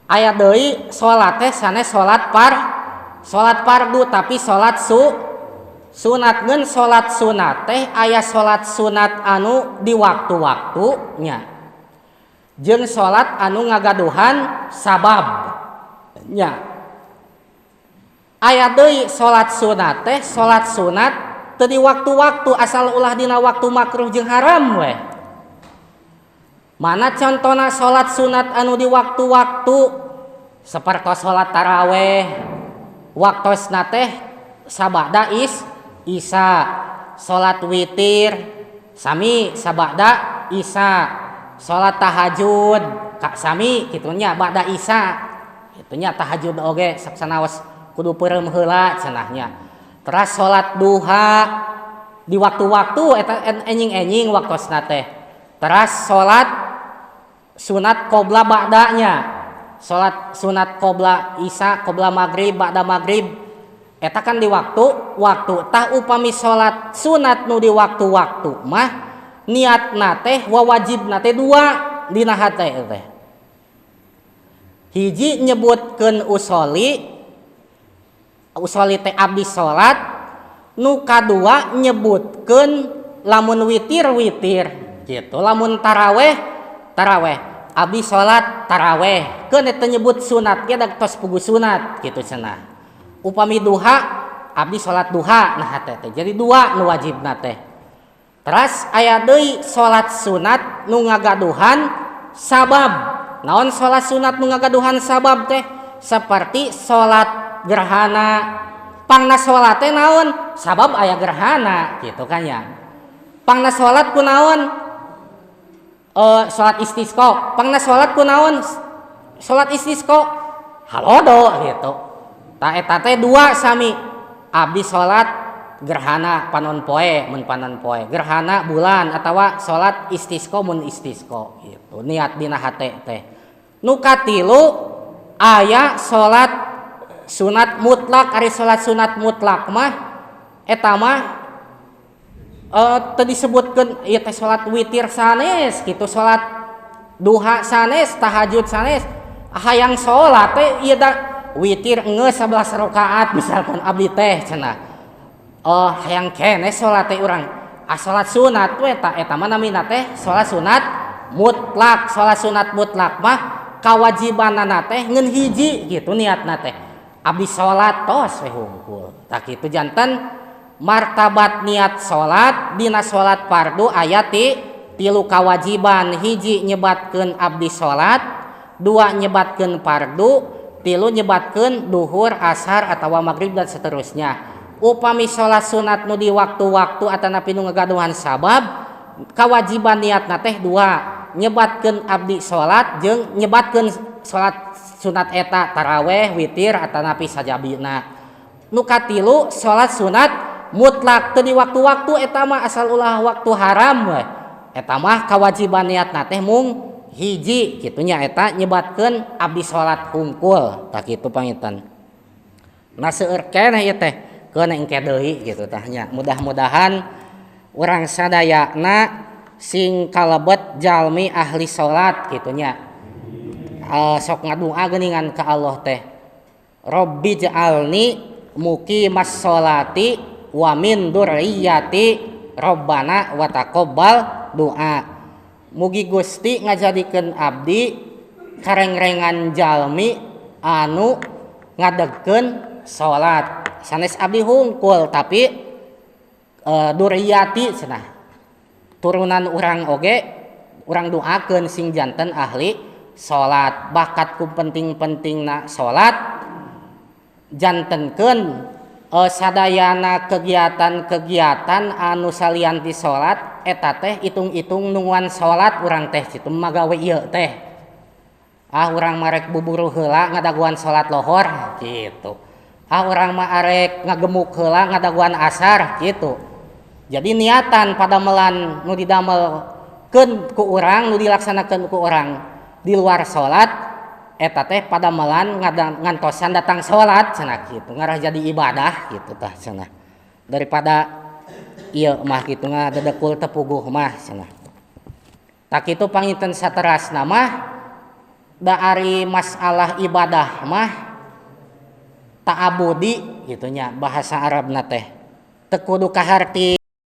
Aya deui salat teh sanes salat salat fardu tapi salat sunat. Ngeun salat sunat teh aya salat sunat anu di waktu-waktunya jeung salat anu ngagaduhan sabab nya. Aya deui salat sunat teh salat sunat teu di waktu-waktu asal ulah dina waktu makruh jeung haram we. Mana contona salat sunat anu di waktu-waktu seperti salat taraweh waktosna teh sabada isya, salat witir sami sabada isya, salat tahajud kak sami kitu nya ba'da isya kitu nya. Tahajud oge saksanaos kudu peureum heula cenah nya. Teras salat duha di waktu-waktu eta enjing-enjing waktosna teh. Teras salat sunat qobla ba'danya, salat sunat qobla isya, qobla maghrib, ba'da maghrib eta kan di waktu-waktu. Tah upami salat sunat nu di waktu-waktu mah niatna teh wawajibna teh dua dina hate teh. Hiji nyebutkeun usoli, usoli teh abdi salat. Nu kadua nyebutkeun lamun witir witir gitu, lamun taraweh taraweh, abdi salat taraweh keun eta nyebut sunat ge da tos pugu sunat gitu cenah. Upami duha, abdi salat duha nah teh teh. Jadi dua nu wajibna teh. Teras aya deui salat sunat nu ngagaduhan sabab. Naon salat sunat nu ngagaduhan sabab teh? Seperti salat gerhana. Pangna salat teh naon? Sabab aya gerhana gitu kan ya. Pangna salat ku naon? Salat istisqa. Pangna salat ku naon? Salat istisqa halodo gitu. Tah eta teh dua sami. Abdi salat gerhana panon poe mun panon poe, gerhana bulan atawa salat istisqa mun istisqa gitu. Niat dina hate teh. Nu katilu aya salat sunat mutlak. Ari salat sunat mutlak mah eta mah teu disebutkeun ieu teh salat witir sanes gitu, salat duha sanes, tahajud sanes. Hayang salat teh ieu da witir geus 11 rakaat misalkan abdi teh cenah. Oh, hayang keneh salat teh urang. Ah, salat sunat we ta eta mah namina teh salat sunat mutlak. Salat sunat mutlak mah kawajibanana teh ngeun hiji gitu niatna teh. Abdi salat tos we hungkul. Tah kitu janten martabat niat salat dina salat fardu aya tilu kawajiban. Hiji nyebatkeun abdi salat, dua nyebatkeun fardu, tilu nyebatkeun duhur, asar atawa maghrib dan seterusnya. Upami salat sunat nu di waktu-waktu atanapi nu ngagaduhan sabab, kawajiban niatna teh dua, nyebatkeun abdi salat jeung nyebatkeun salat sunat eta taraweh, witir atanapi sajabina. Nu katilu salat sunat mutlak teu di waktu-waktu eta mah asal ulah waktu haram we. Eta mah kawajiban niatna teh mung hiji kitu nya, eta nyebatkeun abdi salat hungkul. Tah kitu panginten. Nah, seueur keneh ieu teh keun engke deui gitu tah nya. Mudah-mudahan urang sadayana sing kalebet jalmi ahli salat kitu nya. Sok ngadua geuningan ka Allah teh. Rabbi ja'alni muqimas sholati wa min dzurriyyati rabbana wa taqabbal doa. Mugi Gusti ngajadikeun abdi karengrengan jalmi anu ngadegkeun salat. Sanes abdi hungkul tapi dzurriyyati cenah. Turunan urang oge urang doakeun sing janten ahli salat. Bakat ku penting-pentingna salat jantenkeun sadayana kegiatan-kegiatan anu salian ti salat eta teh hitung-hitung nungguan salat urang teh kitu magawe ieu teh. Ah, urang mah rek buburu heula ngadaguan salat lohor gitu. Ah, urang mah arek ngagemuk heula ngadaguan asar gitu. Jadi niatan padamelan nu didamelkeun ku urang, nu dilaksanakeun ku urang di luar salat eta teh padamelan ngantosan datang salat cenah kitu, ngarah jadi ibadah gitu tah cenah. Daripada ieu mah kitu ngadedekul teu puguh mah cenah. Tah kitu panginten saterasna mah. Dari masalah ibadah mah ta'abudi gitu nya, bahasa Arabna teh teu kudu kaharti.